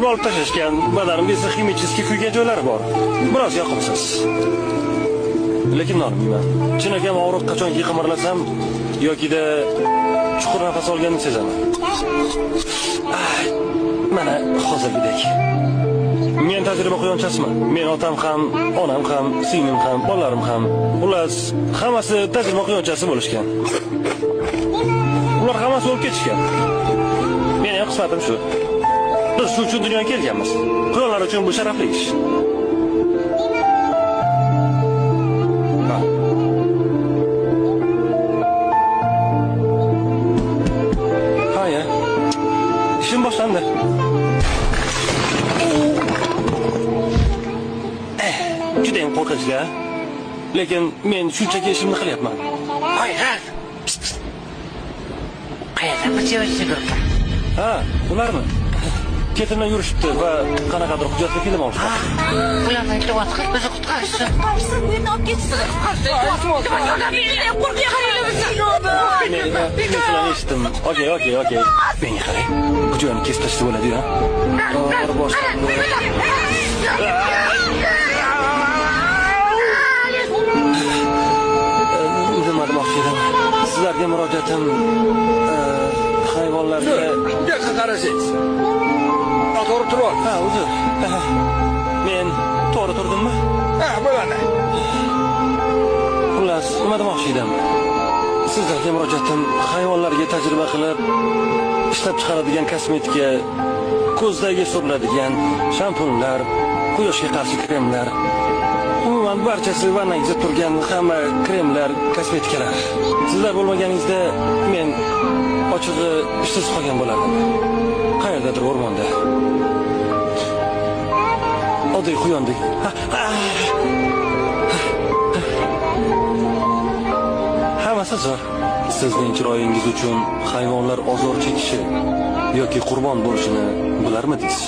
Tishlarimni olib tashlashgan, badanimda esa ximический kuygan joylari bor. Biroz yoqimsiz. Lekin nolimayman. Chinakam og'riq qachonki qimirlasam yokida chuqur nafas olganimni sezaman. Mana hozirgidek. Men tajriba quyonchasiman. Men otam ham, onam ham, singlim ham, bolalarim ham. Xullas, hammasi tajriba quyonchasi bo'lishgan. Ular hammasi o'lib ketishgan. Meni ham qismatim shu. Biz shu uchun dunyoga kelganmiz. Quyonlar uchun bu sharafli ish. Ha ya. İşim boshlandi. Judayam qo'rqinchli, a? Lekin men shunchaki ishimni qilyapman. Voy, Ralf. Qayerda bu sevimli gruppa? Ha, ularmi? Ketimdan yurishibdi va qanaqadir hujjatli film olishdi. Ularni iltimos qil, bizni qutqarishsin. Qutqarishsin, meni olib ketsin. Men sizlarni eshitdim. Okey, okey, okey. Menga qarang. Bu joyni kesib tashlasa bo'ladi-yu, ha? To'g'ri boshlandi. Nima demoqchi edim? Sizlarga murojaatim hayvonlarga... Bu yoqqa qarasangiz. To'g'ri turib ol. Ha, uzr. Men to'g'ri turdimmi? Ha, bo'ladi. Xullas, nima demoqchi edim? Sizlarga murojaatim hayvonlarga tajriba qilib ishlab chiqaradigan kosmetika, ko'zdagi suriladigan shampunlar, quyoshga qarshi kremlar, umuman barchasi vannangizda turgan hamma kremlar, kosmetikalar. Sizlar bo'lmaganingizda men ochig'i ishsiz qolgan bo'lardim. Qayerdadir o'rmonda. Oddiy quyondek. Hammasi zo'r. Sizning chiroyingiz uchun hayvonlar ozor chekishi yoki qurbon bo'lishini bilarmidingiz?